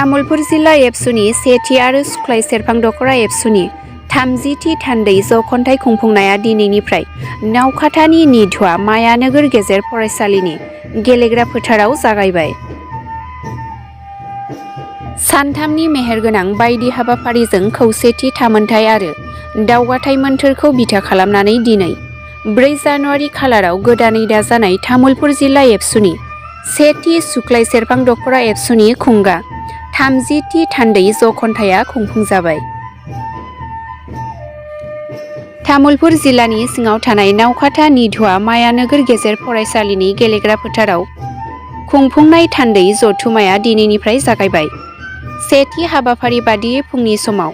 तामुलपुर जिल्ला एबसुनि सेथि आरो सुख्लाय सेरफां दख'रा एबसुनि 30थि थान्दै ज'खन्थाइ खुंफुंनाया दिनैनिफ्राय नावखाथानि निधुआ मायानोगोर गेजेर फरायसालिनि गेलेग्रा फोथाराव जागायबाय। सानथामनि मेहेरगोनां बायदि हाबाफारिजों खौसेथि थामोनथाइ आरो दावगाथाइ मोन्थोरखौ बिथा खालामनानै दिनै 4 जानुवारि खालाराव गोदानै दाजानाय तामुलपुर जिल्ला एबसुनि सेथि सुख्लाय सेरफां दख'रा एबसुनि खुंगा 30थि थान्दै ज'खन्थाइआ खुंफुंजाबाय। तामुलपुर जिल्लानि सिङाव थानाय नावखाथा निधुआ मायानोगोर गेजेर फरायसालिनि गेलेग्रा फोथाराव खुंफुंनाय थान्दै जथुमाया दिनैनिफ्राय जागायबाय। सेथि हाबाफारि बादियै फुंनि समाव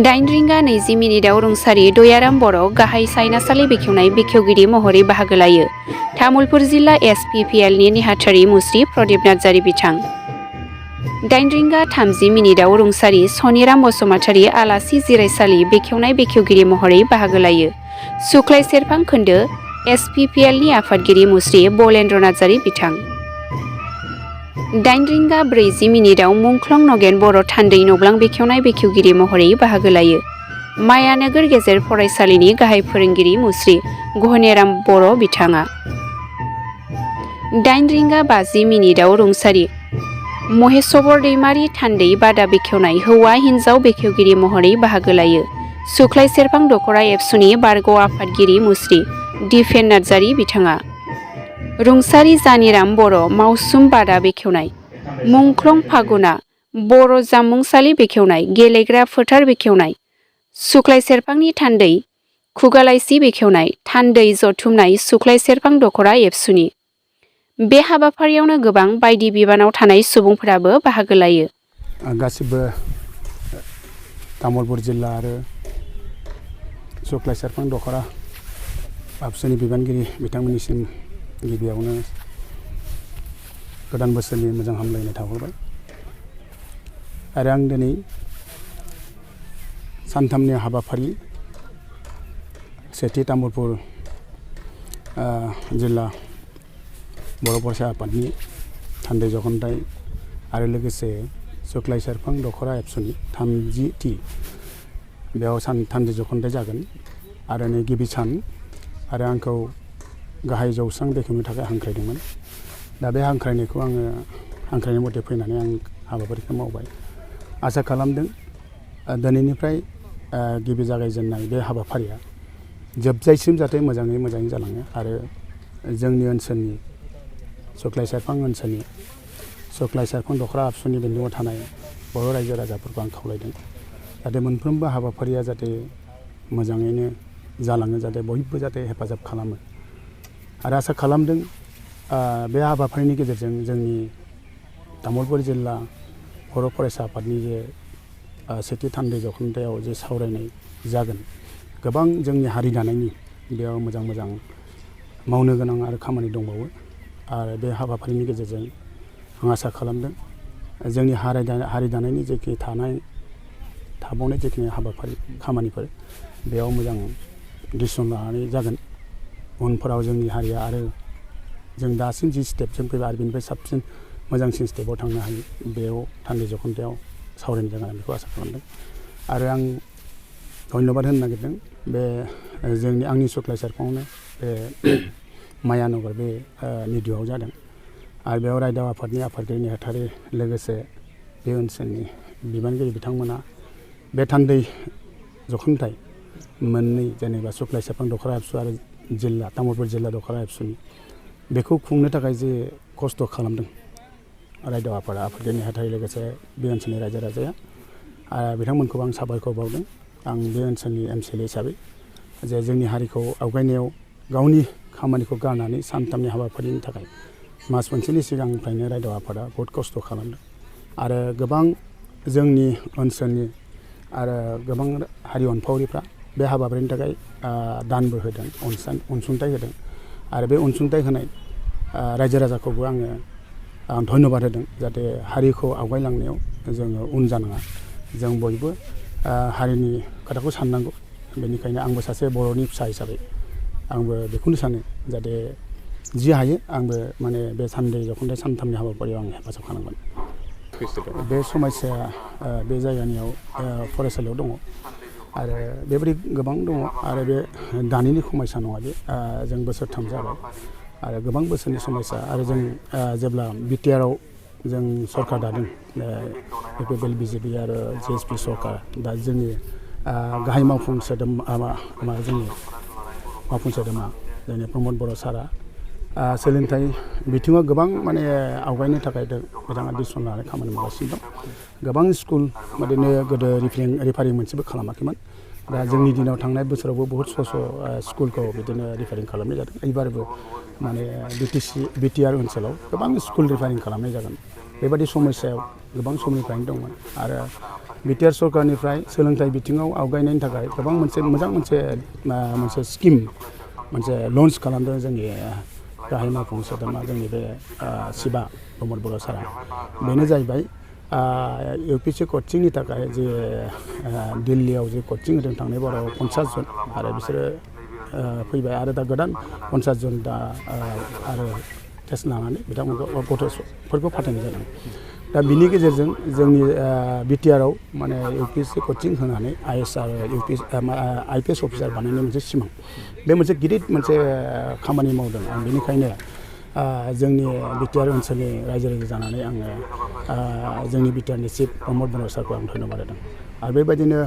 8:20 रुंसारि दयाराम बर' गाहाय सायनासालि बेखेवनाय बेखेवगिरि महरै बाहागो लायो तामुलपुर जिल्ला SPPLनि नेहाथारि मुस्रि प्रदीप नार्जारी बिथां। 8:30 रुंसारि सनिराम बसुमतारी आलासि जिरायसालि बेखेवनाय बेखेवगिरि महरै बाहागो लायो सुख्लाय सेरफां खोन्दो SPPLनि आफादगिरि मुस्रि बलेन्द्र नार्जारी बिथां। 8:40 मुंख्लं नगेन बर' थान्दै नब्लां बेखेवनाय बेखेवगिरि महरै बाहागो लायो मायानोगोर गेजेर फरायसालिनि गाहाय फोरोंगिरि मुस्रि गहनेराम बर' बिथाङा। 8:50 रुंसारि महेशवर दैमारी थान्दै बादा बेखेवनाय हौवा हिन्जाव बेखेवगिरि महरै बाहागो लायो सुख्लाय सेरफां दख'रा एबसुनि बारग' आफादगिरि मुस्रि दिपेन नार्जारी बिथाङा। रुंसारि जानिराम बर' मावसुम बादा बेखेवनाय मुंख्लं फागुना बर' जामुंसालि बेखेवनाय गेलेग्रा फोथार बेखेवनाय सुख्लाय सेरफांनि थान्दै खुगालाइसि बेखेवनाय थान्दै जथुमनाय सुख्लाय सेरफां दख'रा एबसुनि। बे हाबाफारियावनो गोबां बायदि बिबानाव थानाय सुबुंफोराबो बाहागो लायो। गासिबो तामुलपुर जिल्ला आरो सुख्लाय सेरफां दख'रा एबसुनि बिबानगिरि बिथांमोननिसिम गिबियावनो गोदान बोसोरनि मोजां हामलायनाय थाहरबाय। आरो आं दिनै सानथामनि हाबाफारि सेथि तामुलपुर जिल्ला बर' फरायसा आफादनि थान्दै ज'खन्थाइ आरो लोगोसे सुख्लाय सेरफां दख'रा एबसुनि 30थि बेयाव थान्दै ज'खन्थाइ जागोन आरो नै गिबि सान आरो आंखौ गाहाय जौस्रां बेखेवनो थाखाय हांख्रायदोंमोन। दा बे हांख्रायनायखौ आङो हांख्रायनाय मथे फैनानै आं हाबाफारिखौ मावबाय। आसा खालामदों दिनैनिफ्राय गिबि जागायजेननाय बे हाबाफारिया जोबजायसिम जाहाथे मोजाङै जालाङो आरो जोंनि ओनसोलनि सुख्लाय सेरफां ओनसोलनि सुख्लाय सेरफां दख'रा एबसुनि बेन्दोङाव थानाय बर' रायजो राजाफोरखौ आं खावलायदों जाहाथे मोनफ्रोमबो हाबाफारिया जाहाथे मोजाङैनो जालाङो जाहाथे बयबो जाहाथे हेफाजाब खालामो आरो आसा खालामदों बे हाबाफारिनि गेजेरजों जोंनि तामुलपुर जिल्ला बर' फरायसा आफादनि जे सेथि थान्दै ज'खन्थाइयाव जे सावरायनाय जागोन गोबां जोंनि हारि दानायनि बेयाव मोजां मावनो गोनां आरो खामानि दंबावो आरो बे हाबाफारिनि गेजेरजों आं आसा खालामदों जोंनि हारि दानायनि जेखि थाबावनाय जेखिनि हाबाफारि खामानिफोर बेयाव मोजां डिसिसन लानानै जागोन। उनफोराव जोंनि हारिया आरो जों दासिम जि स्टेपजों फैबाय आरो बेनिफ्राय साबसिन मोजांसिन स्टेपआव थांनो हायो बेयाव थान्दै ज'खन्थाइयाव सावरायनाय जागोन बेखौ आसा खालामदों। आरो आं धन्यबाद होनो नागिरदों बे जोंनि आंनि सुख्लाय सेरफाङावनो बे मायानगर बे निधुआव जादों आरो बेयाव रायदाव आफादनि आफादगिरि नेहाथारि लोगोसे बे ओनसोलनि बिबानगिरि बिथांमोना बे थान्दै ज'खन्थाइ मोननै जेनेबा सुख्लाय सेरफां दख'रा एबसु आरो जिल्ला तामुलपुर जिल्ला दख'रा एबसुनि बेखौ खुंनो थाखाय जे खस्थ' खालामदों रायदाव आफादा आफादगिरि नेहाथारि लोगोसे बे ओनसोलनि रायजो राजाया बिथांमोनखौ आं साबायखर बावदों। आं बे ओनसोलनि MCLA हिसाबै जे जोंनि हारिखौ आवगायनायाव गावनि खामानिखौ गारनानै सानथामनि हाबाफारिनि थाखाय मास मोनसेनि सिगांनिफ्रायनो रायदाव आफादा बहुद खस्थ' खालामदों आरो गोबां जोंनि ओनसोलनि आरो गोबां हारि अनफावरिफ्रा बे हाबाफारिनि थाखाय दानबो होदों अनसुंथाइ होदों आरो बे अनसुंथाइ होनाय रायजो राजाखौबो आं धन्यबाद होदों जाहाथे हारिखौ आवगायलांनायाव जोङो उन जानाङा जों बयबो हारिनि खोथाखौ साननांगौ। बेनिखायनो आंबो सासे बर'नि फिसा हिसाबै आंबो बेखौनो सानो जाहाथे जि हायो आंबो माने बे थान्दै ज'खन्थाइ सानथामनि हाबाफारियाव आं हेफाजाब खालामगोन। बे समस्याया बे जायगानियाव फरायसालियाव दङ आरो बेबायदि गोबां दङ आरो बे दानिनि समस्या नङा बे जों बोसोरथाम जाबाय आरो गोबां बोसोरनि समस्या आरो जों जेब्ला बिटिआरआव जों सरकार दादों इउपिपिएल बिजेपि आरो जिएसपि सरकार दा जोंनि गाहाय मावफुं सोद्रोमा जोंनि मावफुं सोद्रोमा जोंनि प्रमद बर' सारा सोलोंथाइ बिथिङाव गोबां माने आवगायनो थाखाय बिथाङा डिसिसन लानानै खामानि मावगासिनो दं गोबां स्कुल बिदिनो गोदो रिफारिं मोनसेबो खालामाखैमोन दा जोंनि दिनाव थांनाय बोसोरावबो बहुत स्कुलखौ बिदिनो रिफारिं खालामनाय जादों एबारबो माने बिटिआर ओनसोलाव गोबां स्कुल रिफारिं खालामनाय जागोन बेबादि समस्यायाव गोबां समनिफ्रायनो दंमोन आरो बिटिआर सरकारनिफ्राय सोलोंथाइ बिथिङाव आवगायनायनि थाखाय गोबां मोनसे स्किम मोनसे लन्च खालामदों जोंनि गाहाय मावफुं सोद्रोमा जोंनि बे शिबा प्रमद बर' सारा बेनो जाहैबाय इउपिएससि कचिंनि थाखाय जे दिल्लीयाव जे कचिं होदों थांनाय बाराव 50 जन आरो बिसोरो फैबाय आरो दा गोदान 50 जन दा आरो टेस्ट लानानै बिथांमोनखौ गथ'फोरखौ फाथायनाय जादों दा बिनि गेजेरजों जोंनि बिटिआरआव माने इउपिएससि कचिं होनानै आइएएस आरो आइपिएस अफिसार बानायनाय मोनसे सिमां बे मोनसे गिदिर मोनसे खामानि मावदों आं बेनिखायनो जोंनि बिटिआर ओनसोलनि रायजो राजा जानानै आङो जोंनि बिटिआरनि चिफ प्रमद बर' सारखौ आं धन्यबाद होदों आरो बेबायदिनो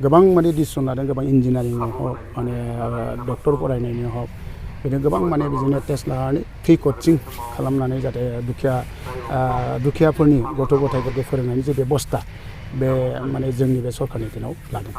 गोबां माने डिसिसन लादों गोबां इन्जिनियारिंआव हक माने डक्टर फरायनायनि हक बिदिनो गोबां माने बिदिनो टेस्ट लानानै फ्रि कचिं खालामनानै जाहाथे दुखियाफोरनि गथ' गथायफोरखौ फोरोंनायनि जे बेबस्था बे माने जोंनि बे सरकारनि दिनाव लादों